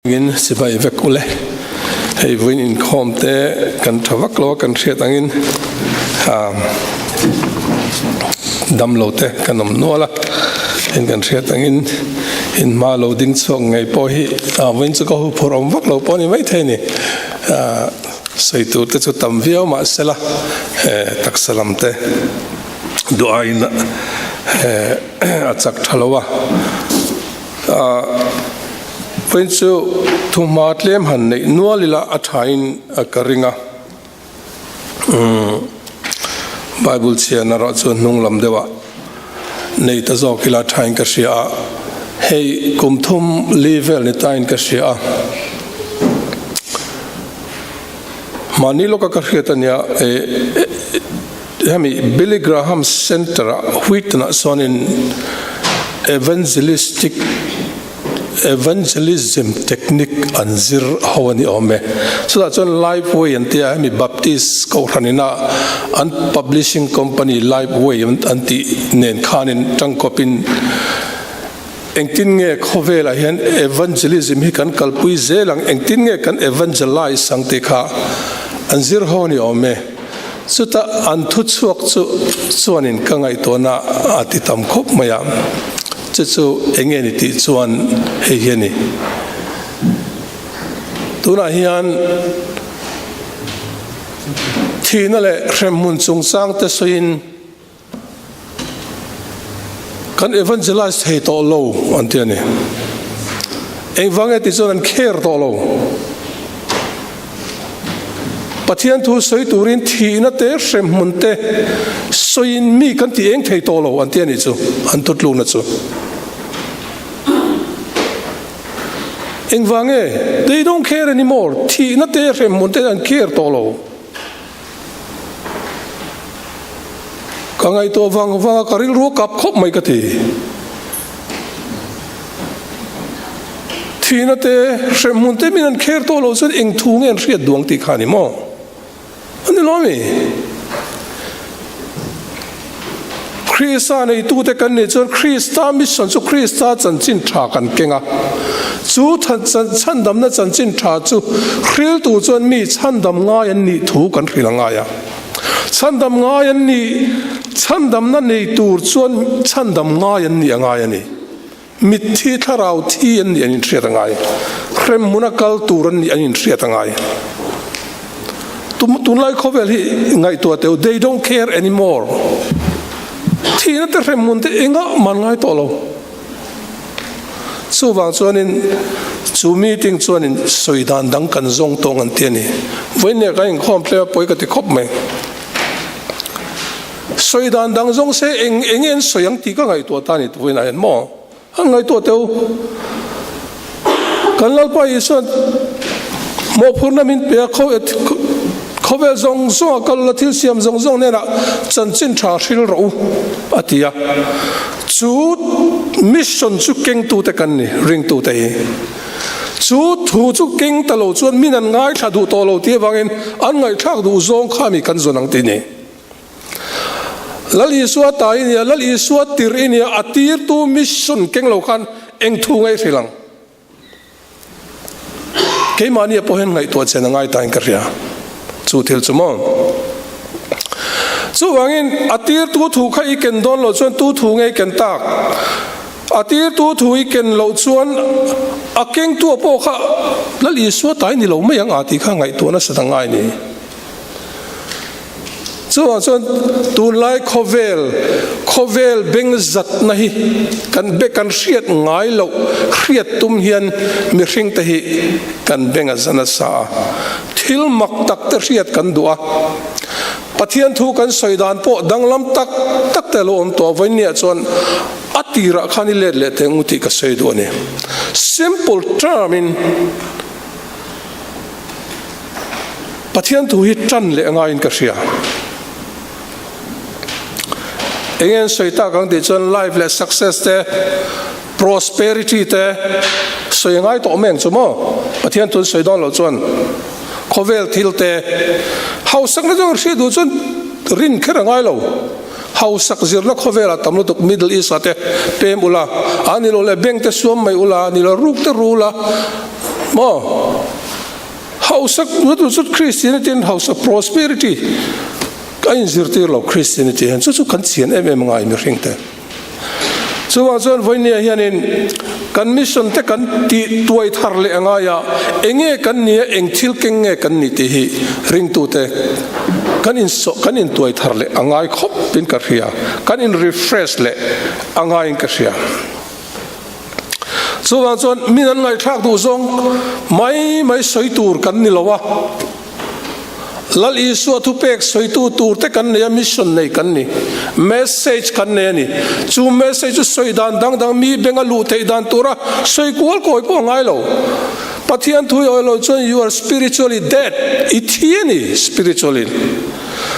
In sipai vek ule. Hei vawiin inkhawm te kan tha vak lo a kan hriat angin damlo te kan awm nual a, in kan hriat angin in hma lo ding chhuak ngei pawh hi vawiin chu ka hu phur awm vak lo pawh a ni maithei a ni. Sawi tur te chu tam viau mahsela taksa lam te duh aiin a chak tha lo a. Vawiin chu thuhma tlem han neih nual ila a thain ka ring a. Bible chhian erawh chu hnung lam deuhah nei ta zawk ila thain ka hria a. Hei kum thum li vel ni tain ka hria a. Mahni lawka ka hriat ania hemi Billy Graham Centre-ah Wheaton-ah sawnin Evangelistic Evangelism technique an zir ho a ni awm e. Chutah chuan Lifeway an tia hemi Baptist Kohhran ina an publishing company Lifeway an tih nen khanin tangkawpin Engtin nge khawvelah hian evangelism hi kan kalpui zel ang, engtin nge kan evangelize ang tih kha an zir ho ni awm e. Chuta an thu chhuak chu chuanin ka ngaihtuahna a ti tam khawp mai a, chu chu enge ni tih chuan hei hi a ni. Tunah hian thihna leh hremhmun chungchang te sawiin, Kan evangelize thei tawh lo an ti a ni. Engvang nge tih chuan an care tawh lo. Pathian thu sawi turin thihna te hremhmun te sawiin mi kan ti eng thei tawh lo an ti a nih chu an thutlukna chu. Engvang nge? They don't care anymore. Thihna te hremhmun te an care tawh lo. Ka ngaihtuah vang vang a, ka rilru a kap khawp mai ka ti. Thihna te, hremhmun te min an kher tawh loh chuan eng thu nge an hriat duang tih kha a ni maw? A ni lo a mi? Krista neitute kan nih chuan Krista mission chu Krista chanchin tha kan keng a. Chu chhandamna chanchin tha chu hriltu chuan mi chhandam ngai an nih thu kan hrilh a ngai a. Chhandam ngai an nih, chhandamna nei tur chuan chhandam ngai an nih a ngai a ni. Mitthi thlarau thi an nih an inhriat a ngai. Hremhmuna kal tur an nih an inhriat a ngai. Tunlai khawvel hi ngaihtuah teh u, they don't care anymore. Thihna te hremhmun te engah man ngai tawh lo. Chuvang chuanin chu meeting chuanin sawi dan dang kan zawng tawng an ti a ni. Vawiin kan inkhawm tlem a pawi ka ti khawp mai. Sawi dan dang zawng se eng eng nge an sawi ang tih ka ngaihtuah ta a ni vawiinah hian maw? An ngaihtuah teh u. Kan Lalpa Isuan mawhphurhna min pe a, khawvel zawng zawnga kal ula thil siam zawng zawng hnenah chanchin tha hril rawh u a ti a. Chu mission chu kengtute kan ni, ringtute hi. Chu thu chu keng ta lo chuan min an ngaithla duh tawh lo tih avangin an ngaihthlak duh zawng kha mi kan zawn ang tih ni. Lal Isua ta i nia, Lal Isua tirh i nia, a tirtu mission keng lo khan eng thu ngai hrilh ang? Keimahnia pawh hian ngaihtuah chen a ngai tain ka hria. Chu thil chu maw? Chuvangin a tirtu thu kha i ken dawn loh chuan tu thu nge i ken tak? A tirtu thu i ken loh chuan a kengtu pawh kha Lal Isua ta i ni lo mai ang a tih kha ngaihtuah nasa ta ngai ni. Chuvang chuan tunlai khawvel, khawvel beng zatna hi kan be kan hriat ngai loh hriat tum hian mihringte hi kan beng a za nasa a. Thil mak tak te hriat kan duh a. Pathian thu kan sawi dan pawh danglam tak tak te a lo awm tawh a. Vawinia chuan a tirah khan i let leh teh ngu tih ka sawi duh a ni. Simple term in. Pathian thu hi tan leh ngaiin ka hria. Enge an sawi tak ang tih chuan life leh success te, prosperity te sawi ngai tawh mai ang chu maw? Pathian thu an sawi dawn loh chuan khawvel thil te hausakna chu an hriat duh chuan rin kher a ngai lo. Hausak zirna khawvelah tam lutuk Middle East ah te pem ula, a ni lo leh bank te suam mai ula, ni lo ruk te ru ula. Maw? Hausak chu chu Christianity in hausak prosperity a inzirtir lo Christianity hian chu chu kan chian em em ngai mihring te. Chuvang chuan vawinia hianin kan mission te kan tih tuai thar leh a ngai a, enge kan nia eng thil keng nge kan nih tih hi ringtute kan insawh kan intuai thar leh a ngai khawp in ka hria, kan in refresh leh a ngaiin ka hria. Chuvang chuan min an ngaihthlak duh zawng mai mai sawi tur kan ni lo a. Lal Isua thupek sawitu tur te kan nei a, mission nei kan ni. Message kan nei a ni. Chu message chu sawi dan dang dang mi benga luh theih dan tura sawi kual kawi pawh a ngai lo. Pathian thu i awih loh chuan you are spiritually dead, i thi a ni spiritually.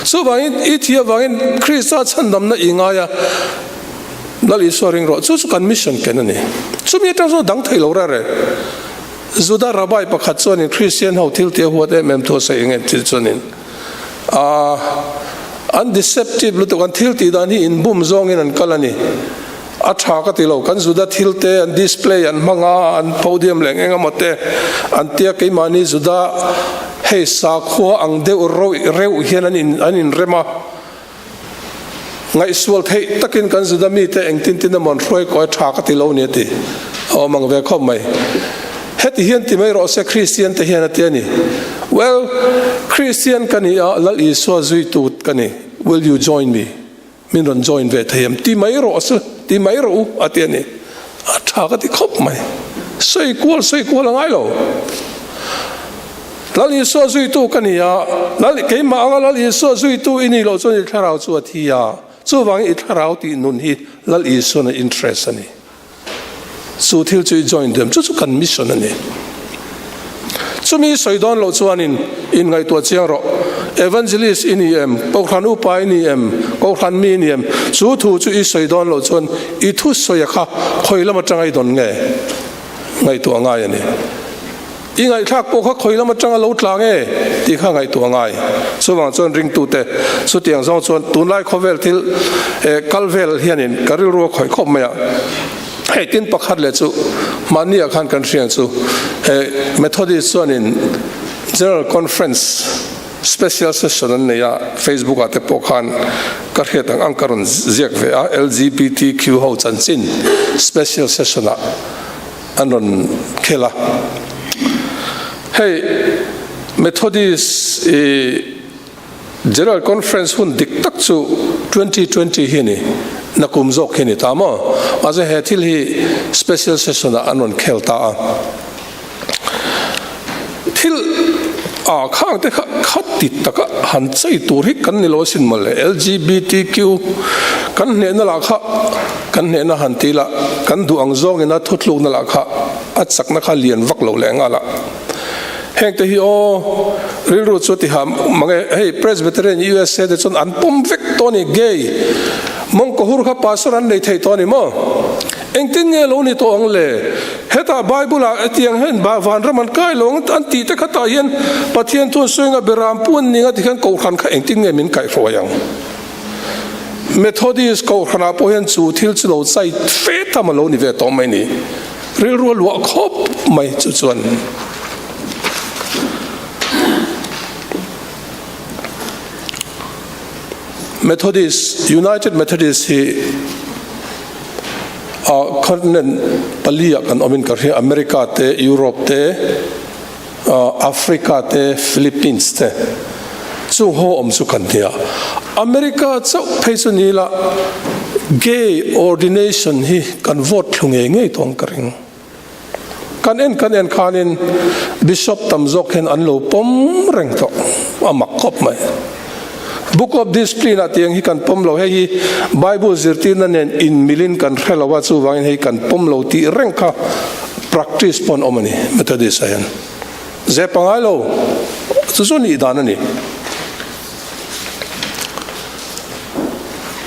Chuvangin i thi avangin Krista chhandamna i ngai a, Lal Isua ring rawh. Chu chu kan mission ken a ni. Chumi atang chuan dang thei lo reh reh. Juda Rabbi pakhat chuanin Kristian ho thil tih a huat em em thu a sawi eng thil chuanin a an deceptive lutuk an thil tih dan hi inbum zawngin an kal a ni. A tha ka ti lo, kan Juda thil te an display an hmang a, an podium leh eng emaw te an tia keimahni Juda hei sakhua ang deuh reuh hian an in an inrem a. Ngaihsual theih takin kan Juda mite engtin tin emaw an hruai kawi tha ka ti lo ni a ti. A awm ang ve khawp mai. Heti hian ti mai rawh se Kristian te hian a ti a ni. Well, Kristian ka ni a, Lal Isua zuitu ka ni. Will you join me? Min rawn join ve thei em? Ti mai rawh se, ti mai rawh u a ti a ni. A tha ka ti khawp mai. Sawi kual sawi kual a ngai lo. Lal Isua zuitu ka ni a, Lal, keimah anga Lal Isua zuitu i nih loh chuan i thlarau chu a thi a, chuvangin i thlarau tih nun hi Lal Isuan a interest a ni. Chu thil chu i join duh em? Chu chu kan mission a ni. Chumi i sawi dawn loh chuanin inngaihtuah chiang rawh. Evangelist i ni em? Kohhran upa i ni em? Kohhran mi i ni em? Chu thu chu i sawi dawn loh chuan i thusawi a kha khawi lam atanga i dawn nge? Ngaihtuah ngai a ni. I ngaihthlak pawh kha khawi lam atanga lo tla nge tih kha ngaihtuah ngai. Chuvang chuan ringtute chutiang zawng chuan tunlai khawvel thil kal vel hianin ka rilru a khawih khawp mai a. Hei tin pakhat leh chu mahniah khan kan hriang chu Methodist chuanin General Conference Special Session an nei a, Facebook ah te pawh khan ka hriat ang ang ka rawn ziak ve a, LGBTQ ho chanchin Special Session ah an rawn khel a. Hei Methodist i General Conference hun dik tak chu 2020 hi a ni, nakum zawk hi a ni ta maw? Mahse he thil hi Special Session ah an rawn khel ta a. Thil ah khang te kha kha ti taka han chei tur hi kan ni lo asin mawle. LGBTQ kan hnehna lah kha kan hnehna han ti la, kan duh ang zawngin a thutlukna lah kha a chakna kha lian vak lo leh nghal a. Heng te hi aw rilru chu tiha mange hei Presbyterian USA te chuan an pawm vek tawh a ni gay mawngkawhur kha pastor an nei thei tawh a ni maw? Engtin nge lo ni tawh ang le? Hetah Bible-ah hetiang hian vanram an kai lo ang an tih te khatah hian Pathian thu an sawi anga beram pu an ning a tikhian Kohhran kha engtin nge min kaihhruai ang? Methodist Kohhranah pawh hian chu thil chu lo chai fe tham a lo ni ve tawh mai ni. Rilru a luah khawp mai chu chuan. Methodist, United Methodist hi a continent pali ah kan awmin ka hria, America te, Europe te, Africa te, Philippines te chung ho awm chu kan nia. America chauh phei chu ni la gay ordination hi kan vote thlu ngei ngei tawng ka ring. Kan en kan en khanin Bishop tam zawk hian an lo pawm reng tawh a mak khawp mai. Book of Discipline ah tiang hi kan pawm lo, hei hi Bible zirtirna nen inmilin kan hre lo a, chuvangin hei kan pawm lo tih reng kha practice pawh an awm a ni Methodist ah hian. Ze pangai lo, chu chu nih dan a ni.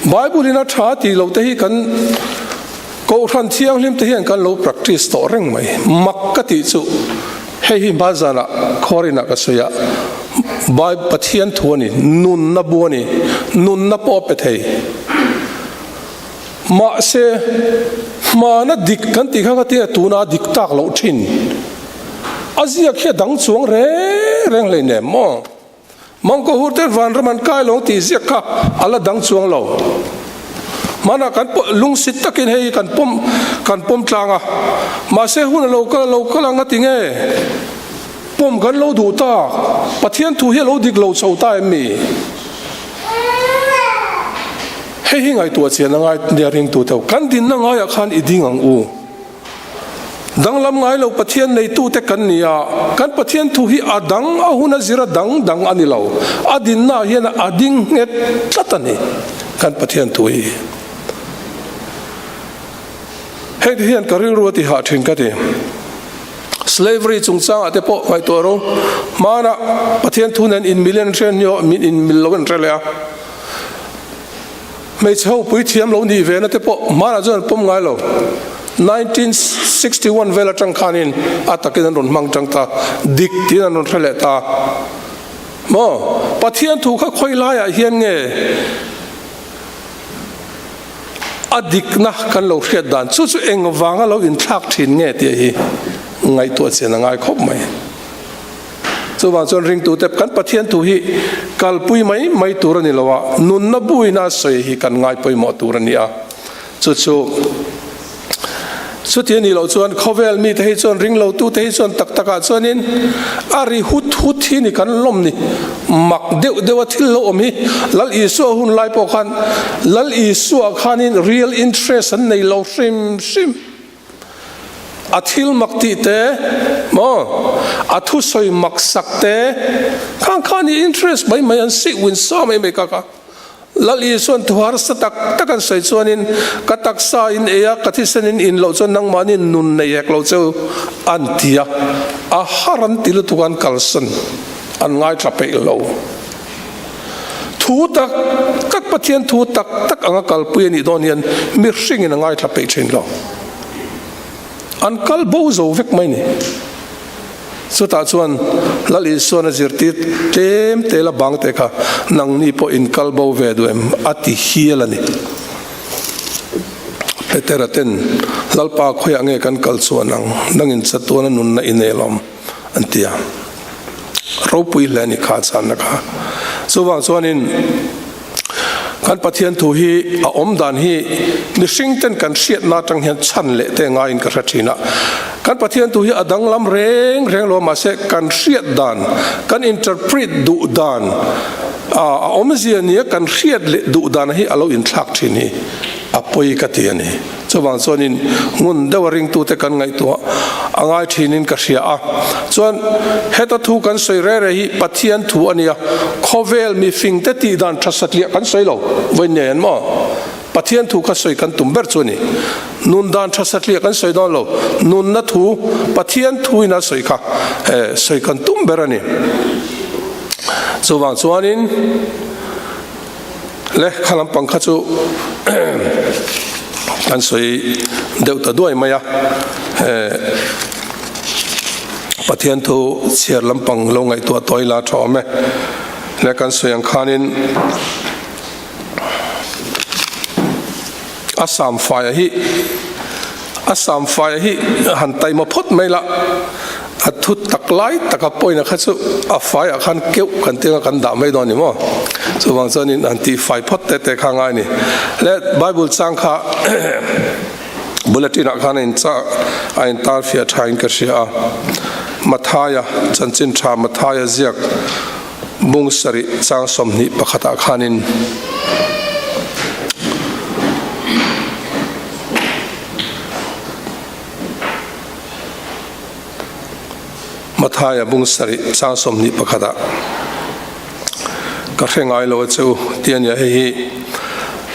Bible in a tha tih loh te hi kan Kohhran thianghlim te hian kan lo practice tawh reng mai. Mak ka tih chu hei hi hmanzanah Khawrinah ka sawi a, Bible Pathian thu a ni, nunna bu a ni, nunna pawh a pe thei. Mahse, hmana dik kan tih kha ka tia tuna dik tak loh thin. A ziak hi a dang chuang reng reng hleinem maw? Mawngkaw hur te vanram an kai lo tih ziak kha a la dang chuang lo. Hmanah kan lungsit takin hei hi kan pawm kan pawm tlang a, mahse hun a lo kal a lo kal ang a ti nge? Pawm kan lo duh tak, Pathian thu hi a lo dik lo chho ta em mi? Hei hi ngaihtuah chian a ngai nia ringtu teuh. Kan dinna ngaiah khan i ding ang u. Danglam ngai lo Pathian neitute kan ni a, kan Pathian thu hi a dang, a hun a zir a dang dang a ni lo. A dinnaah hian a ding nghet tlat a ni kan Pathian thu hi. Heng te hian ka rilru a ti hah thin ka ti. Slavery chungchangah te pawh ngaihtuah ro, hmanah Pathian thu nen inmil in an hre nia, inmil lo in an hre leh a. Hmeichhe ho puithiam lo nih ve na te pawh hmanah chuan an pawm ngai lo. 1961 vel atang khanin a takin an rawn hmang tang ta, dik tiin an rawn hre leh ta. Maw? Pathian thu kha khawi laiah hian nge a dikna kan lo hriat dan chu chu engvanga lo inthlak thin nge tih hi ngaihtuah chian a ngai khawp mai. Chuvang chuan ringtute kan Pathian thu hi kalpui mai mai tur a ni lo a, nunna buina sawi hi kan ngai pawimawh tur a ni a. Chu chu chuti a nih loh chuan khawvel mite hi chuan ringlotute hi chuan tak takah chuanin a ri hut hut hi ni kan lawm ni. Mak deuh deuha thil lo awm hi Lal Isua hun lai pawh khan Lal Isua khanin real interest an nei lo hrim hrim. A thil mak tih te maw, a thusawi mak sak te khang khan i interest mai mai an sih win sa mai mai ka ka. Lal Isuan thu harsa tak tak an sawi chuanin ka taksa in ei a, ka thisen in in loh chuan nangmahni nun nei hek lo cheu an ti a, a har an ti lutuk an kalsan an ngaithla peih lo. Thu tak tak Pathian thu tak tak anga kalpui a nih dawn hian mihringin a ngaithla peih thin lo. An kal bo zo vek mai ni. Chutah chuan Lal Isuan a zirtir tlem te la bang te kha nangni pawh in kal bo ve duh em a ti hial a ni. Petera ten Lalpa khawiah nge kan kal chuan ang nangin chatuana nunna i nei alawm an ti a. Ropui hle a ni kha chhanna kha. Chuvang chuanin kan Pathian thu hi a awm dan hi mihring ten kan hriatna atang hian chhan leh te ngaiin ka hre thin a. Kan Pathian thu hi a danglam reng reng lo mahse kan hriat dan, kan interpret duh dan, a awmzia nia kan hriat leh duh dan hi a lo inthlak thin hi a pawi ka ti a ni. Chuvang chuanin ngun deuha ringtute kan ngaihtuah a ngai thinin ka hria a. Chuan heta thu kan sawi reh reh hi Pathian thu a nia, khawvel mifingte tih dan tha satliah kan sawi lo, vawiin nei an maw? Pathian thu kha sawi kan tum ber chu a ni. Nun dan tha satliah kan sawi dawn lo, nunna thu Pathian thuin a sawi kha sawi kan tum ber a ni. Chuvang chuanin. Le kha lampang kha chu kan sawi deuh ta duai mai a, Pathian thu chhiar lampang lo ngaihtuah tawh ila tha awm e. Le kan sawi ang khanin a samfaia hi a samfaia hi han taima phawt mai la. A thu tak lai taka pawina kha chu a faiah khan keuh kan tia kan dah mai dawn ni maw? Chuvang chuanin han tih fai phawt te te kha ngai a ni. Le Bible chang kha bulletin ah khan a in chah a in tar fiah tha in ka hria a. Mathaia chanchin tha Mathaia ziak bung sarih chang 21 ah khanin Mathaia bung sarih chang 21 ah ka hre ngai lo a che u ti a nia hei hi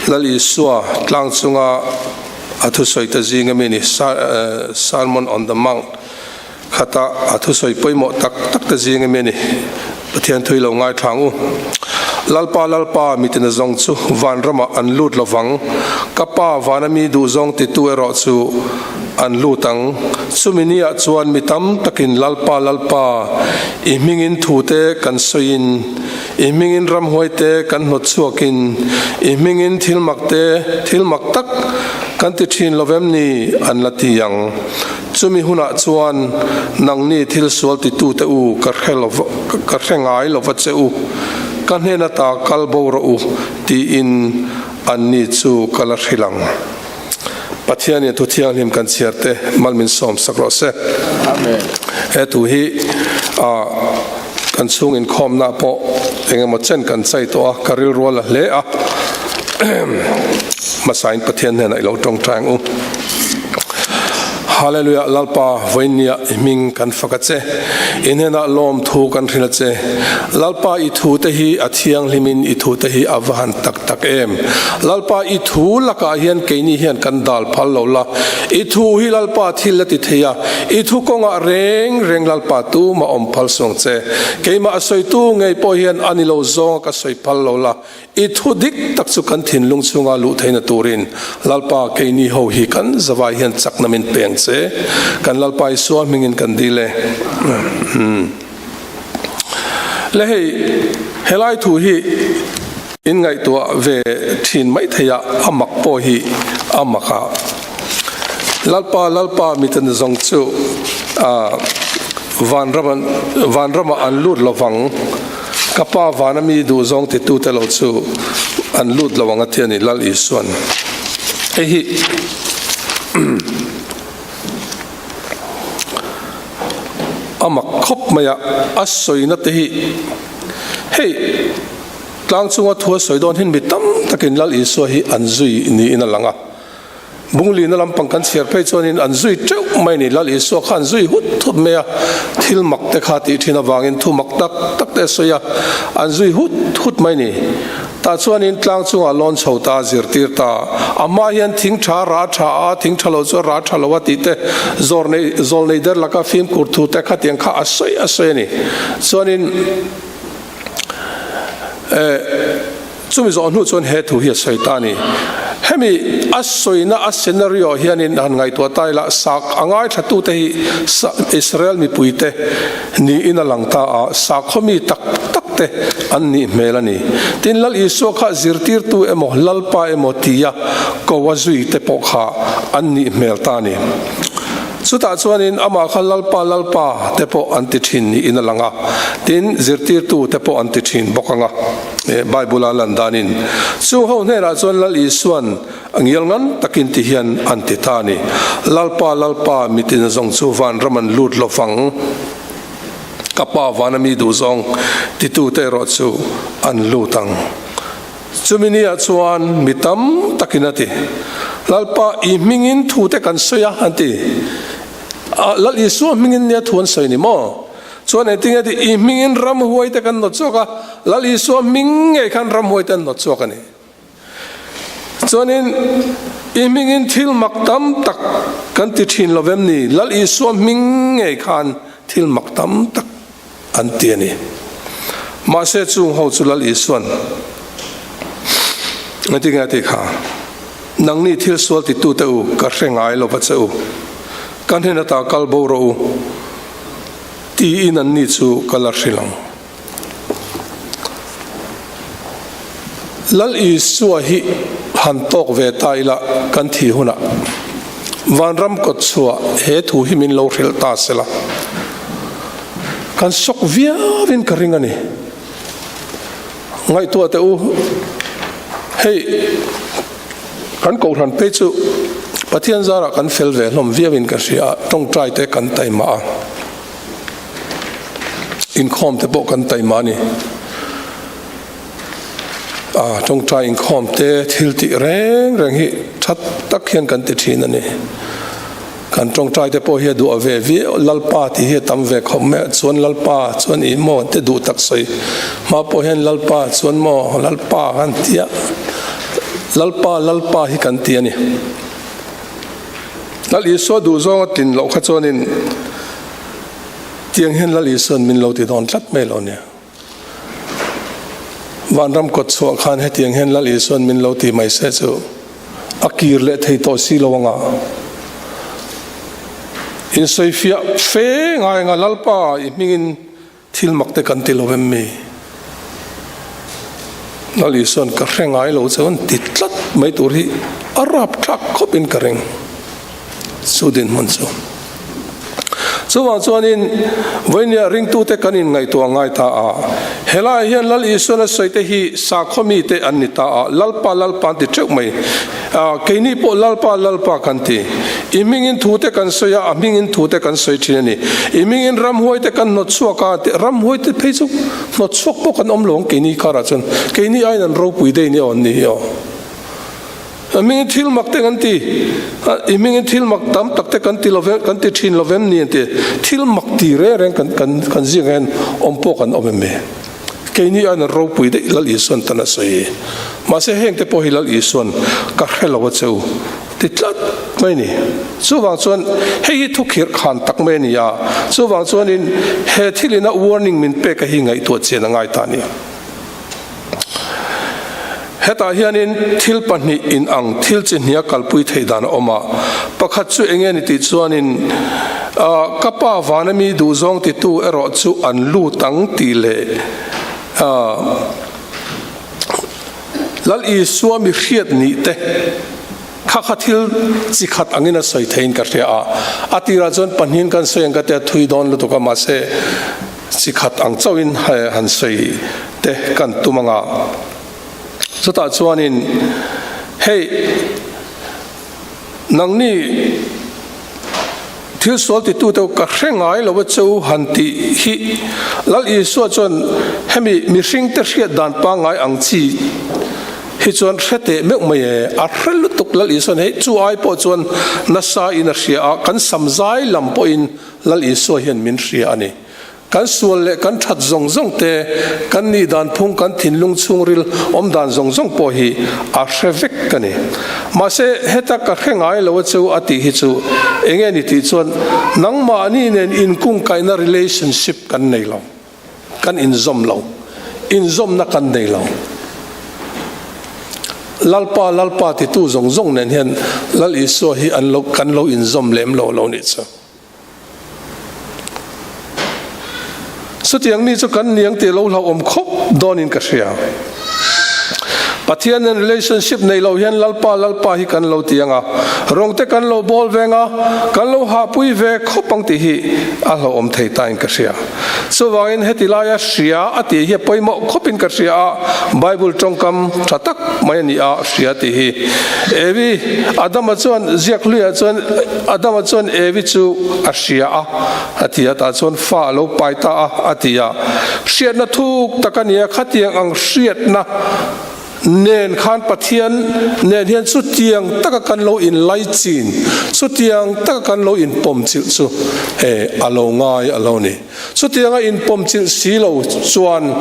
Lal Isua tlang chunga a thusawi te zing ami ni Sermon on the Mount khata a thusawi pawimawh tak tak te zing ami a ni Pathian thui lo ngaithla ang u Lalpa Lalpa mitin a zawng chu vanramah an lut lovang ka pa vana mi duhzawng titu erawh chu An lut ang. Chumi niah chuan mi tam takin Lalpa, Lalpa, i hmingin thute kan sawiin, i hmingin ramhuaite kan hnawt chhuakin, i hmingin thil makte, thil mak tak kan ti thin lo vem ni? an la ti ang. Chumi hunah chuan nangni thil sual titute u ka hre lo ka hre ngai lova che u, ka hnen ata kal bo rawh u tiin anni chu ka la hrilh ang. Pathianin thu thianghlim kan chhiar te mal min sawm sak rawh se. Amen. He thu hi kan chhung inkhawmna pawh engemaw chen kan chai tawh a, ka rilrual a hle a. Hmasain Pathian hnenah i lo tawngtai ang u. Hallelujah Lalpa vawinia i hming kan fak a che. I hnenah lawm thu kan hrilh a che. Lalpa i thu te hi a thianghlimin i thu te hi a va han tak tak em. Lalpa i thu lakah hian keini hian kan dal phal lo la. I thu hi Lalpa thil la ti thei a, i thu kawngah reng reng Lalpa tumah awm phal suang che. Keimah a sawitu ngei pawh hian a ni lo zawnga ka sawi phal lo la. I thu dik tak chu kan thinlung chhunga luh theihna turin Lalpa keini ho hi kan zavai hian chakna min peng che. Kan Lalpa Isua hmingin kan dil e. Le hei, helai thu hi in ngaihtuah ve thin mai thei a, a mak pawh hi a mak a. Lalpa, Lalpa miten zawng chu vanram vanramah an lut lovang, ka Pa vana mi duhzawng titute lo chu an lut lo ang a ti a ni, Lal Isuan. Hei hi A mak khawp mai a, a sawina te hi hei tlang chunga thu a sawi dawn hin mi tam takin Lal Isua hi an zui niin a lang a. Bunglina lampang kan chhiar phei chuanin an zui teuh mai ni, Lal Isua kha an zui hut hut mai a, thil mak te kha tih thin avangin thu mak tak tak te a sawi a, an zui hut hut mai ni. Tah chuanin tlang chungah lawn chho ta a zirtir ta. A hma hian thing tha rah tha a, thing tha lo chu a rah tha lo a tih te, zawr nei zawl nei der laka fimkhur thu te khatiang kha a sawi a sawi a ni. Chuanin eh chumi zawh hnu chuan he thu hi a sawi ta a ni. Hemi a sawina a scenario hianin han ngaihtuah ta ila sak a ngaithla tute hi Israel mipuite niin a lang ta a, sakhaw mi tak tak te an nih hmel a ni. Tin, Lal Isua kha zirtirtu emaw, Lalpa emaw tia ko a zui te pawh kha an nih hmel ta a ni. Chutah chuanin amah kha Lalpa, Lalpa te pawh an ti thin niin a lang a, tin, zirtirtu te pawh an ti thin bawk ang a, Bible-a lan danin. Chung ho hnenah chuan Lal Isua'n A ngial ngan takin ti hian an ti ta a ni. Lalpa, Lalpa, mitin zawng chu vanram an lut lo vang. Ka Pa vana mi duh zawng titute erawh chu an lut ang. Chumi niah chuan mi tam takin a ti, Lalpa, i hmingin thute kan sawi a, an ti. Lal Isua hmingin nia thu an sawi ni maw? Chuan engtinge ti, i hmingin ramhuaite kan nawt chhuak a, Lal Isua hming ngei khan ramhuaite an nawt chhuak a ni. Chuanin i hmingin thil mak tam tak kan ti thin lo vem ni? Lal Isua hming ngei khan thil mak tam tak an ti a ni. Mahse chung ho chu Lal Isua'n engtin nge a tih kha? Nangni thil sual titute u, ka hre ngai lo va che u. Ka hnen ata kal bo rawh u, tiin anni chu ka la hrilh ang. Lal Isua hi han tawk ve ta ila kan thih hunah vanram kawt chhuah he thu hi min lo hrilh ta sela kan sawk viauin ka ring a ni. Ngaihtuah teh u, hei kan kohhran phei chu Pathian zarah kan fel ve hlawm viauin ka hria a, tawngtai te kan taima a. Inkhawm te pawh kan taima a ni. A tawngtai inkhawm te thil tih reng reng hi tha tak hian kan ti thin a ni. Kan tawngtai te pawh hi a duh ve viau, Lalpa tih hi a tam ve khawp mai a, chuan Lalpa chuan ih maw te duh tak sawi hma pawh hian Lalpa chuan maw Lalpa kan ti a, Lalpa Lalpa hi kan ti a ni. Lal Isua duh zawnga tlin loh kha chuanin Tiang hian Lal Isua'n min lo ti dawn tlat mai lo nia. Vanram kawt chhuah khan hetiang hian Lal Isua'n min lo ti mai se chu a kir leh thei tawh si lo anga. Insawifiah fe ngai anga Lalpa i hmingin thil mak te kan ti lo em mi? Lal Isua'n ka hre ngai lo che an ti tlat mai tur hi a rapthlak khawpin ka ring. Chu dinhmun chu. Chuvang chuanin vawinia ringtute kan inngaihtuah ngai ta a, helaiah hian Lal Isuan a sawite hi sakhaw mite an ni ta a, Lalpa, Lalpa an ti teuh mai. Keini pawh Lalpa, Lalpa kan ti. I hmingin thute kan sawi a, a hmingin thute kan sawi thin a ni. I hmingin ramhuaite kan hnawt chhuak a, ramhuaite phei chu hnawt chhuak pawh kan awm lo ang keini karah chuan. Keini aiin an ropui daih nia aw an ni hi aw. A hmingin thil mak te kan ti, i hmingin thil mak tam tak te kan ti lo ve, kan ti thin lo vem ni an ti. Thil mak ti reng reng kan kan kan zingah hian awm pawh kan awm em ni? Keini aiin an ropui daih Lal Isuan tan a sawi. Mahse heng te pawh hi Lal Isuan ka hre lo a che u ti tlat mai ni. Chuvang chuan hei hi thukhirh khan tak mai a ni a, chuvang chuanin he thilina warning min pek a hi ngaihtuah chian a ngai ta a ni. Hetah hianin thil pahnih inang thil chi hnia kalpui theih dan a awm a, pakhat chu eng nge ni tih chuanin ka pa vana mi duhzawng titu erawh chu an lut ang tih leh Lal Isua mi hriat nih te kha kha thil chi khat angin a sawi theiin ka hria a, a tirah chuan pahnihin kan sawi ang ka tia thui dawn lutuk a mahse Chi khat ang chauhin han sawi te kan tum ang a, chutah chuanin hei nangni thil sual titute ka hre ngai lo a che u han tih hi Lal Isua chuan hemi mihringte hriat dan pangngai ang chi hi chuan hre teh meuh mai e, a hre lutuk Lal Isuan hei chu ai pawh chuan nasa in a hria a, kan samzai lam pawhin Lal Isua hian min hria a ni. Kan sual leh kan that zawng zawng te, kan nih dan phung, kan thinlung chhungril awm dan zawng zawng pawh hi a hre vek a ni. Mahse, heta ka hre ngai lo a chu a tih hi chu eng nge ni tih chuan nangmahni nen inkungkaihna relationship kan nei lo, kan inzawm lo, inzawmna kan nei lo. Lalpa, Lalpa titu zawng zawng nen hian Lal Isua hi an lo, kan lo inzawm lem lo lo nih chu. Chutiang mi chu kan niang tih lo hlauhawm khawp dawnin ka hria. Pathian nen relationship nei lo hian Lalpa Lalpa hi kan lo ti ang a, rawng te kan lo bawl veng a, kan lo hahpui ve khawp ang tih hi a hlauhawm thei tain ka hria. Chuvangin heti laia hria a tih hi a pawimawh khawpin ka hria a, Bible tawngkam tha tak mai a ni a, hria tih hi. Evi, Adama chuan ziak hluiah chuan Adama chuan Evi chu a hria a, a ti a, tah chuan fa a lo pai ta a, a ti a. Hriatna thuk tak a ni a, khatiang ang hriatna nen khan Pathian nen hian chutiang taka kan lo inlaichin, chutiang taka kan lo inpawmchilh chu a lo ngai a lo ni. Chutianga inpawmchilh si lo chuan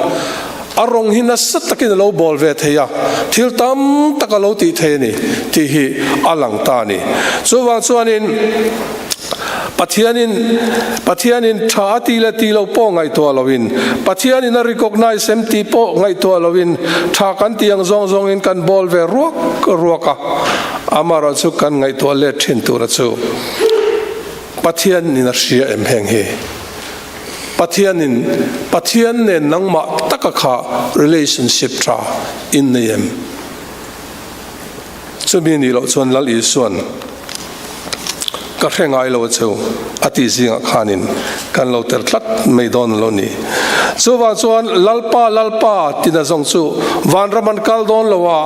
a rawng hi nasa takin a lo bawl ve thei a, thil tam tak a lo tih thei a ni tih hi a lang ta a ni. Chuvang chuanin Pathianin Pathianin tha a tih leh tih loh pawh ngaihtuah loin, Pathianin a recognise em tih pawh ngaihtuah loin tha kan tih ang zawng zawngin kan bawl ve ruak ruak a, amaherawh chu kan ngaihtuah let thin tura chu Pathianin a hria em heng hi? Pathianin Pathian nen nangmah taka kha relationship tha in nei em? Chumi nih loh chuan Lal Isuan ka hre ngai lo a cheu a tih zingah khanin kan lo tel tlat mai dawn lo ni. Chuvang chuan Lalpa Lalpa tina zawng chu vanram an kal dawn lo a,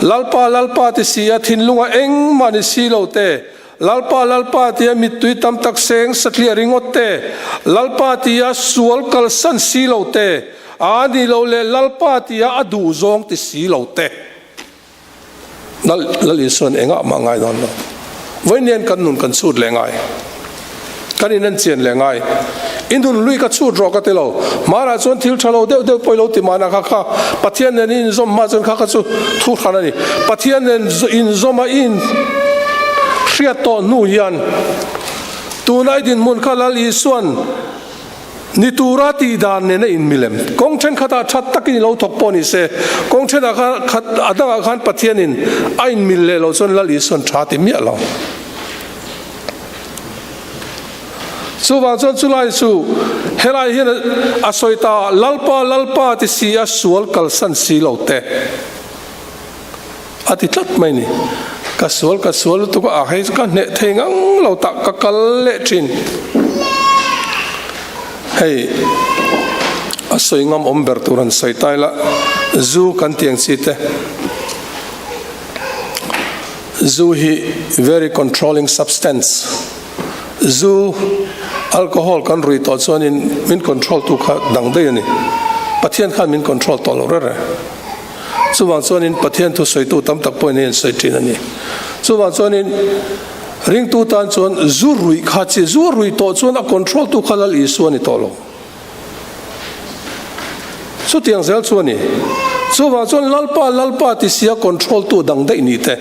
Lalpa Lalpa ti si a thinlunga engmah ni si lo te, Lalpa Lalpa tia mittui tam tak seng satliah ringawt te, Lalpa tia sual kalsan si lo te, a ni lo leh Lalpa tia a duh zawng ti si lo te. Lal Lal Isuan engah mah ngai dawn lo. Vawiin kan nun kan chhut leh ngai. Kan in en chian leh ngai. I nun lui ka chhut rawh ka ti lo. Hmanah chuan thil tha lo deuh deuh pawh i lo ti mahna kha kha Pathian nen i inzawm hma chuan kha kha chu thu hran a ni. Pathian nen inzawm a i in hriat tawh hnu hian tuna i dinhmun kha Lal Isuan Ni tura tih dan nen a inmilem. Kawng thenkhatah that takin i lo thawk pawh ni se, kawng thenah khan khat a dangah khan Pathianin a inmil leh loh chuan Lal Isuan tha ti miah lo. Chuvang chuan chulai chu helai hian a sawi ta Lalpa Lalpa ti si a sual kalsan si lo te a ti tlat mai ni. Ka sual ka sual lutuk a, hei chu ka hneh thei ngang lo tah ka kal leh thin. Hei a sawi ngam awm ber tur han sawi ta ila, zu kan tih ang chi te, zu hi very controlling substance, zu, alcohol kan rui tawh chuanin min control tu kha dang daih a ni. Pathian khan min control tawh lo rere. Chuvang chuanin Pathian thu sawitu tam tak pawhin hei an sawi thin a ni. Chuvang chuanin ringtu tan chuan zu ruih kha chi, zu a ruih tawh chuan a control tu kha Lal Isua a ni tawh lo. Chutiang zel chu a ni. Chuvang chuan Lalpa, Lalpa ti sia control tu dang daih ni te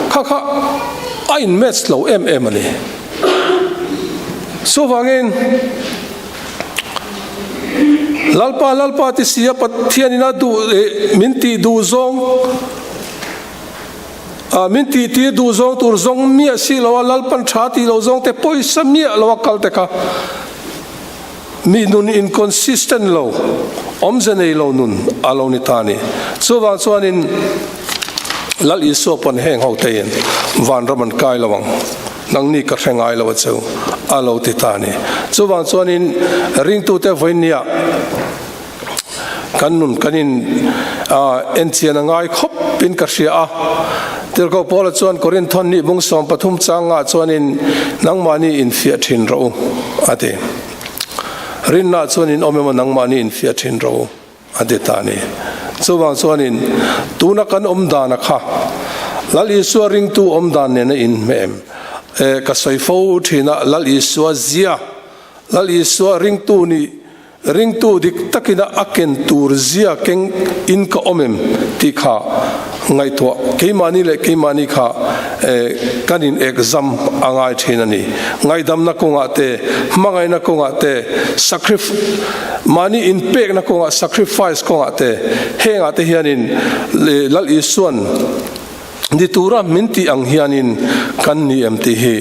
kha kha a in match lo em em a ni. Chuvangin. Lalpa, Lalpa ti si a Pathianin a duh eh min tih duh zawng ah min tih tir duh zawng tur zawng miah si lo a Lalpan tha tih lo zawng te pawisa miah lo a kal te kha mi nun inconsistent lo awmze nei lo nun a lo ni ta a ni. Chuvang chuanin Lal Isua pawn heng ho te in vanram an kai lo ang. Nangni ka hre ngai lo a cheu, a lo ti ta a ni. Chuvang chuanin ringtute vawinia kan nun kan in enchian a ngai khawp in ka hria a. Tirhkoh Paula chuan Korinthon nih bung 13 changah chuanin nangmahni infiah thin rawh u a ti. Rinna chuan in awm emaw nangmahni infiah thin rawh u. A ti ta a ni. Chuvang chuanin tuna kan awm dana kha Lal Isua ringtu awm dan nena inhmeh em? E, ka sawi fo thin a, Lal Isua zia, Lal Isua ringtu nih, ringtu dik takina a ken tur zia keng in ka awm em tih kha ngaihtuah keimahni leh keimahni kha e, kan in exam a ngai thin a ni. Ngaihdamna kawngah te, hmangaihna kawngah te, sacrif. Mahni inpekna kawngah, sacrifice kawngah te, hengah te hianin Lal Isua'n ni tura min tih ang hianin kan ni em tih hi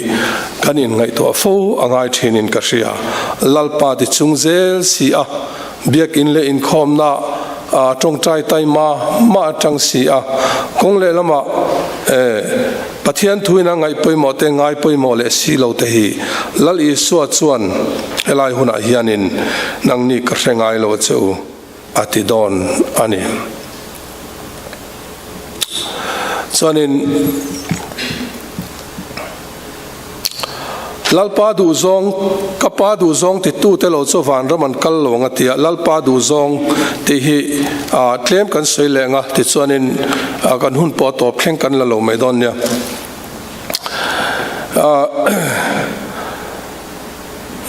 kan inngaihtuah fo a ngai thinin ka hria. Lalpa ti chung zel si a, biakin leh inkhawmna tawngtai taima mah atang si a, kawng lehlamah Pathian thuin a ngaih pawimawh te ngai pawimawh leh si lo te hi Lal Isua chuan helai hunah hianin nangni ka hre ngai lo a che u a ti dawn a ni. Chuanin Lalpa duhzawng, ka pa duhzawng titute lo chu vanram an kal lo ang a ti a, Lalpa duhzawng tih hi tlem kan sawi leh ang a, tichuanin kan hun pawh a tawp thleng kan la lo mai dawn nia.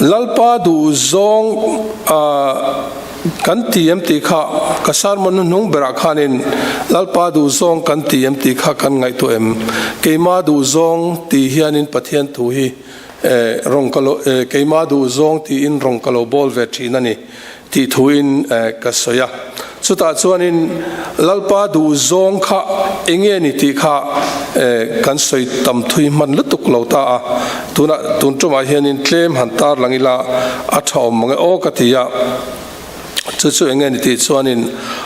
Lalpa duhzawng kan ti em tih kha ka sermon hnuhnung berah khanin Lalpa duhzawng kan ti em tih kha kan ngaihtuah em? Keima duhzawng tih hianin Pathian thu hi rawng ka lo keima duhzawng tiin rawng ka lo bawl ve thin a ni tih thuin ka sawi a. Chutah chuanin Lalpa duhzawng kha enge ni tih kha kan sawi tam thui hman lutuk lo ta a, tunah tun tumah hianin tlem han tar lang ila a tha awm mang e aw ka ti a, chu chu enge ni tih chuanin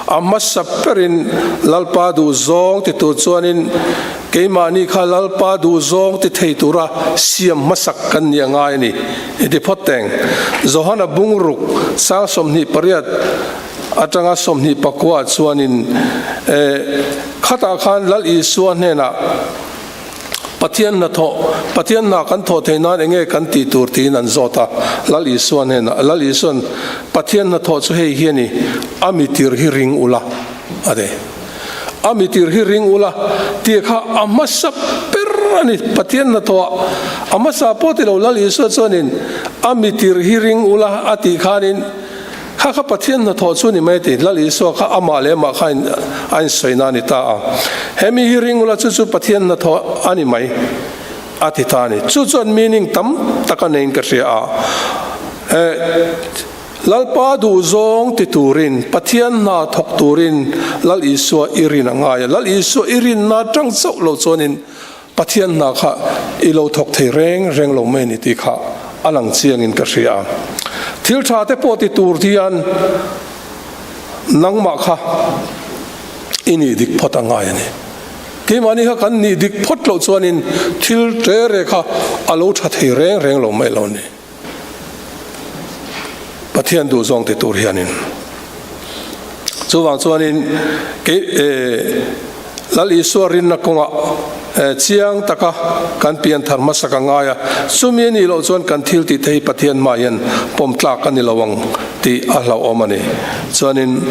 a hmasa berin Lalpa duhzawng ti tur chuanin keimahni kha Lalpa duhzawng ti thei tura siam hmasak kan ni a ngai a ni i ti phawt teng. Johana bungruk sang 28. Atanga 24 chuanin khatah khan Lal Isua hnenah Pathian hnathawh, Pathian hna kan thawh theih nan enge kan tih tur tiin an zawt a, Lal Isua hnenah, Lal Isua'n Pathian hnathawh chu hei hi a ni, a mitir hi ring ula a ti. A mitir hi ring ula tih kha a hmasa ber a ni, Pathian hnathawhah a hmasa pawh ti lo Lal Isua chuanin a mitir hi ring ula a tih khanin, Kha kha Pathian hnathawh chu ni mai ti, Lal Isua kha amah leh amah kha a insawi na a ni ta a. He mi hi ring ula chu chu Pathian hnathawh a ni mai a ti ta a ni. Chu chuan meaning tam tak a neiin ka hria a. Lalpa duhzawng ti turin, Pathian hna thawk turin Lal Isua i rin a ngai a. Lal Isua i rinna atang chauh lo chuanin Pathian hna kha i lo thawk thei reng reng lo mai ni tih kha a lang chiangin ka hria a. Thil tha te pawh ti tur hian nangmah kha i nih dik phawt a ngai a ni. Keimahni kha kan nih dik phawt loh chuanin thil ṭe re kha a lo tha thei reng reng lo mai lo ni. Pathian duhzawng ti tur hianin. Chuvang chuanin kei Lal Isua rinna kawngah chiang taka kan pian thar hmasa ka ngai a, chumi a nih loh chuan kan thil tih te hi Pathian hmah hian pawm tlak a ni lo ang tih a hlauhawm a ni. Chuanin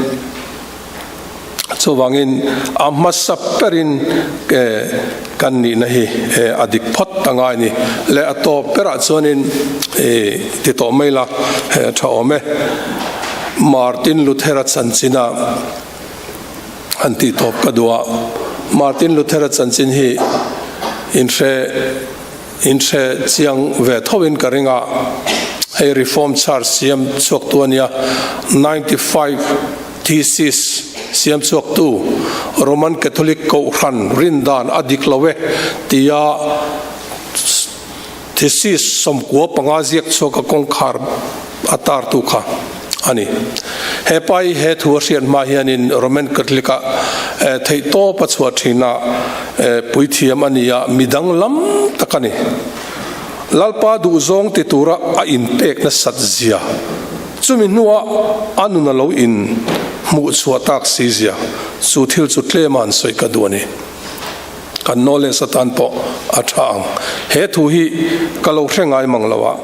chuvangin a hmasa perin kan nihna hi a dik phawt a ngai a ni. Leh a tawp berah chuanin ti tawh mai la tha awm e. Martin Luther-a chanchina han tih tawp ka duh a, Martin Luther-a chanchin hi inhre inhre chiang ve tho in ka ring a, hei Reformed Church siam chhuaktu a nia, 95 Thesis siam chhuaktu Roman Catholic Kohhran rindan a dik lo e tia Thesis 95 ziak chhuak a kawngkhar a tartu kha a ni. He pa hi he thu a hriat hma hianin Roman Catholic-ah theihtawp a chhuah thin a, puithiam a ni a, mi danglam tak a ni. Lalpa duhzawng ti tura a inpek nasat zia, chumi hnuah a nun a lo in hmuhchhuah tak si zia, chu thil chu tlema an sawi ka duh a ni. Kan knowledge atan pawh a tha ang. He thu hi ka lo hre ngai mang lo a.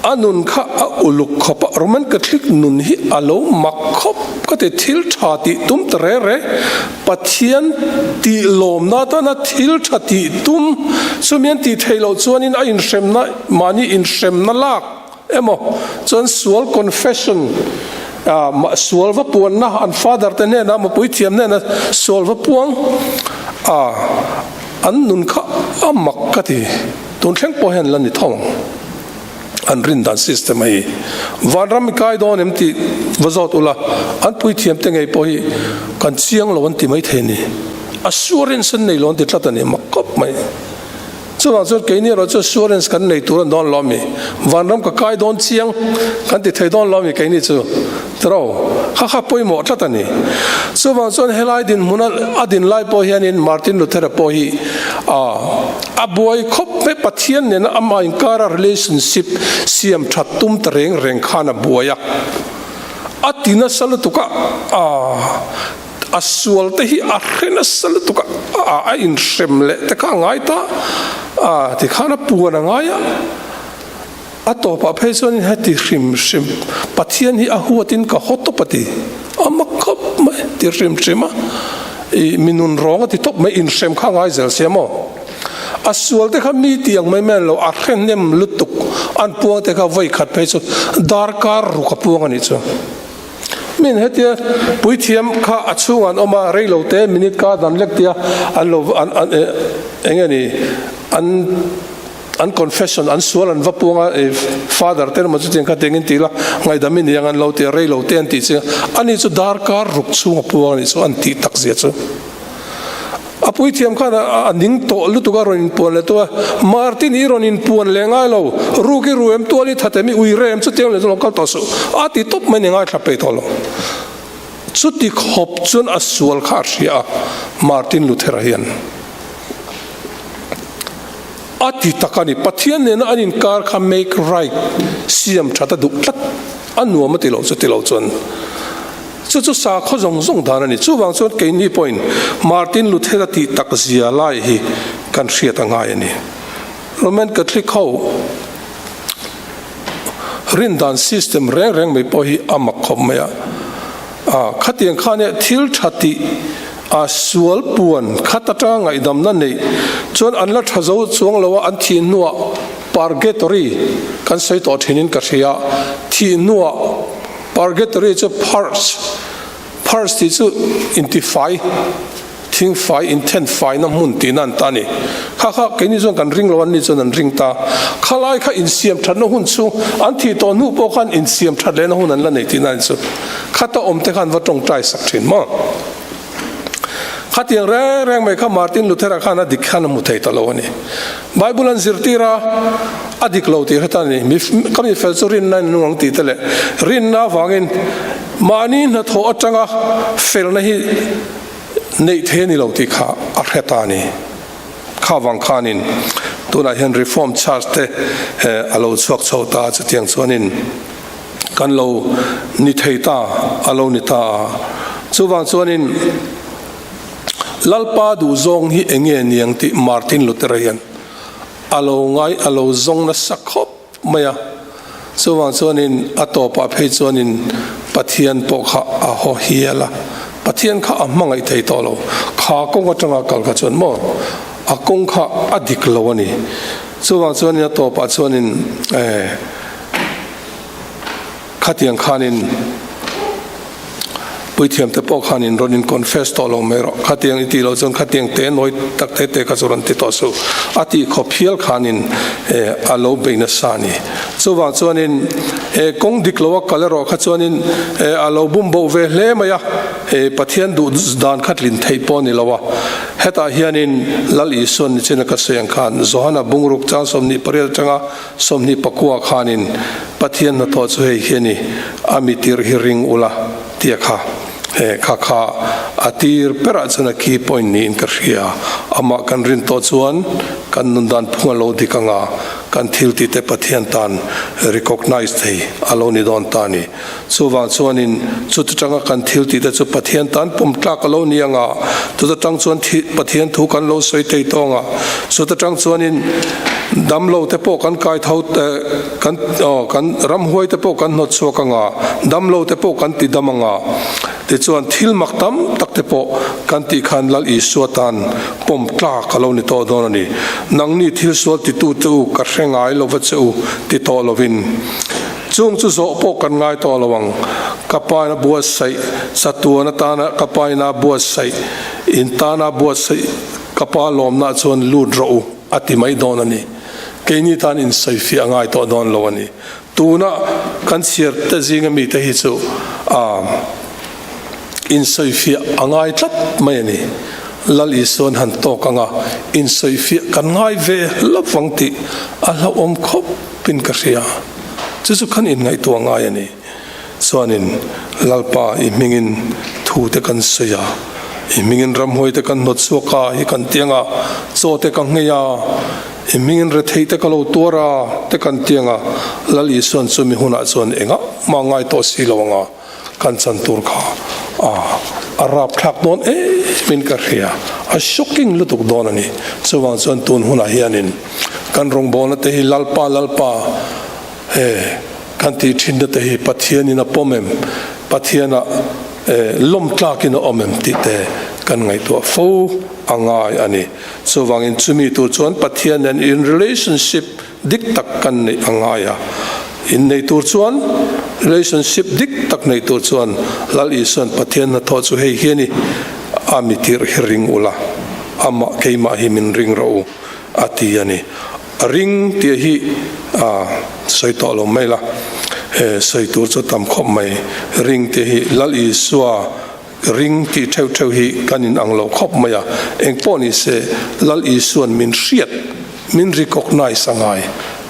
A nun kha a uluk khawp a, Roman Catholic nun hi a lo mak khawp ka ti. Thil tha tih tum ta re re, Pathian tih lawmna atana thil tha tih tum, chumi an tih theih loh chuanin a inhremna, mahni inhremna lak, Emaw chuan sual confession ah sual va puanna an father te hnenah emaw puithiam hnenah sual va puang a an nun kha a mak ka ti. Tun thleng pawh hian la ni tho ang an rin dan system a hi. Vanram i kai dawn em tih va zawt ula an puithiam te ngei pawh hi kan chiang lo an ti maithei a ni. Assurance an nei lo an ti tlat a ni mak khawp mai. Chuvang chuan keini erawh chu assurance kan nei tur a ni dawn lo ami? Vanram ka kai dawn chiang kan ti thei dawn lo ami keini chu? Tiro, kha kha pawimawh tlat a ni. Chuvang chuan helai dinhmuna a din lai pawh hianin Martin Luther-a pawh hi a buai khawp mai, Pathian nena amah inkara relationship siam that tum ta reng reng khan a buai a, a ti nasa lutuk a, A sual te hi a hre nasa lutuk a, a inhrem leh te kha a ngai ta a, tikhan a puan a ngai a, a tawpah phei chuanin heti hrim hrim Pathian hi a huatin ka haw tawp a ti, a mak khawp mai ti hrim hrim a, ih mi nun rawng a ti tawp mai, inhrem kha a ngai zel sia maw? A sual te kha mi tih ang mai mai an lo, a hre hnem lutuk, an puang te kha vawi khat phei chu darkar ruk a puang a nih chu. Min hetia puithiam kha a chhungah an awm a, rei lo te minute ka dan lek tia an lo an an eng nge ni an an confession an sual an va puang a e father te emaw chutiang kha tiangin ti ila ngaihdam i ni ang an lo ti a rei lo te an tih chi ani chu darkar ruk chhung a puang a nih chu an tih tak zia chu. A puithiam khan a ning tawh lutuk a rawn inpuan leh tawh a, Martin i rawn inpuan leh ngai lo, ruk i ru em, tual i that em, i ui rem chutiang leh chu lo kal tawh suh, a ti tawp mai ni ngaithla peih tawh lo. Chuti khawp chuan a sual kha a hria a, Martin Luther-a hian a ti tak a ni. Pathian nena an inkar kha make right, siam that a duh tlat, a nuam a ti lo chuti lo chuan. Chu chu sakhaw zawng zawng dan a ni. Chuvang chuan keini pawhin Martin Luther-a tih tak zia lai hi kan hriat a ngai a ni. Roman Catholic ho rin dan system reng reng mai pawh hi a mak khawp mai a. Khatiang khan e thil tha tih a sual puan khat atanga ngaihdamna neih chuan an la tha zo chuang lo a, an thih hnuah purgatory kan sawi tawh thinin ka hria, thih hnuah Purgatory chu purge, purge tih chu intifai, thingfai, inthenfaina hmun tihna an ta a ni. Kha kha keini chuan kan ring lo, anni chuan an ring ta. Khalai kha insiam thatna hun chu an thih tawh hnu pawh khan insiam that lehna hun an la nei tihna a ni chu. Khata awm te khan va tawngtai sak thin maw? Khatiang reng reng mai kha Martin Luther-a khan a dik khan a hmu thei ta lo a ni. Bible an zirtir a, a dik lo tih hre ta a ni. Mi ka mi fel chu rinna in nung ang tih te leh rinna avangin mahni hnathawh atanga felna hi neih thei a ni lo tih kha a hre ta a ni. Kha vang khanin. Tunah hian Reformed Church te a lo chhuak chho ta a, chutiang chuanin kan lo ni thei ta a lo ni ta a. Chuvang chuanin Lalpa duhzawng hi enge niang tih Martin Luther-a hian a lo ngai a lo zawng nasa khawp mai a. Chuvang chuanin a tawpah phei chuanin Pathian pawh kha a haw hial a, Pathian kha a hmangaih thei tawh lo. Kha kawng atanga kal kha chuan maw a kawng kha a dik lo a ni. Chuvang chuanin a tawpah chuanin eh khatiang khanin Puithiam te pawh khan in rawn in confess tawh lo mai rawh. Khatiang i tih loh chuan khatiang te nawi tak te te kha chu rawn ti tawh suh. A tih khawp hial khanin a lo bei nasa a ni. Chuvang chuanin kawng dik loa kal erawh kha chuanin a lo bum boh ve hle mai a, Pathian duh dan kha tlin theih pawh a ni lo a. Hetah hianin Lal Isuan nichina ka sawi ang khan Johana bungruk chang 28 atanga 29 khanin Pathian hnathawh chu hei hi a ni, a mi tir hi ring ula tia kha he kha kha a tir perah chuan a key point niin ka hria. Amah kan rin tawh chuan kan nun dan phung a lo dik anga kan thil tih te Pathian tan recognize thei a lo ni dawn ta a ni. Chuvang chuanin chuti tanga kan thil tih te chu Pathian tan pawm tlak a lo ni anga chuta tang chuan Pathian thu kan lo sawi thei tawng a, chuta tang chuanin damlo te pawh kan kai tho kan aw kan ramhuai te pawh kan hnawt chhuak anga damlo te pawh kan ti dam anga tichuan thil mak tam tak te pawh kan tih khan Lal Isua tan pawm tlak a lo ni tawh dawn a ni. Nangni thil sual titu te u ka hre ngai lova che u ti tawh lovin. Chung chu zawh pawh kan ngai tawh lo ang. Ka pain a buatsaih, chatuan atana ka pain a buatsaih, in tana buatsaih ka pa lawmna chuan lut rawh u a ti mai dawn a ni. Keini tan insawifiah a ngai tawh dawn lo a ni. Tuna kan chhiar te zinga mite hi chu a insawifiah a ngai tlat mai a ni. Lal Isuan han tawk anga insawifiah kan ngai ve lovang tih a hlauhawm khawp. Pin ka hria, chu chu khan inngaihtuah ngai a ni. Chuanin, Lalpa, i hmingin thu te kan sawi a, i hmingin ramhuai te kan hnawt chhuak a, hi kan tiang a, chaw te ka nghei a, i hmingin retheih te ka lo tuar a, te kan tiang a, Lal Isuan chumi hunah chuan engah mah ngai tawh si lo ang a. Kan chan tur kha a a rapthlak dawn em in ka hria, a shocking lutuk dawn a ni. Chuvang chuan tun hunah hianin kan rawngbawlna te hi Lalpa Lalpa he kan tih thinna te hi Pathianin a pawm em, Pathiana lawm tlakin a awm em tih te kan ngaihtuah fo a ngai a ni. Chuvangin chumi tur chuan Pathian nen in relationship dik tak kan neih a ngai a, innei tur chuan relationship dik tak nei tur chuan Lal Isuan Pathian hnathawh chu hei hi a ni, a mi tirh hi ring ula, amah keimah hi min ring rawh u a ti a ni. A ring tih hi a sawi tawh lo mai la, he sawi tur chu tam khawp mai, ring tih hi Lal Isua Ring tih theuh theuh hi kan in ang lo khawp mai a, engpawh ni se Lal Isuan min hriat, min recognise a ngai,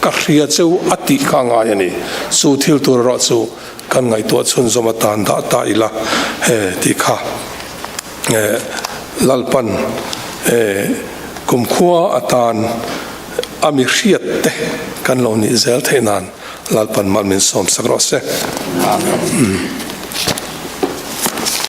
ka hria cheu a tih kha a ngai a ni. Chu thil tur erawh chu kan ngaihtuah chhunzawm atan dah ta ila he tih kha Lalpan kumkhua atan a mi hriat te kan lo nih zel theih nan Lalpan mal min sawm sak rawh se. Amen.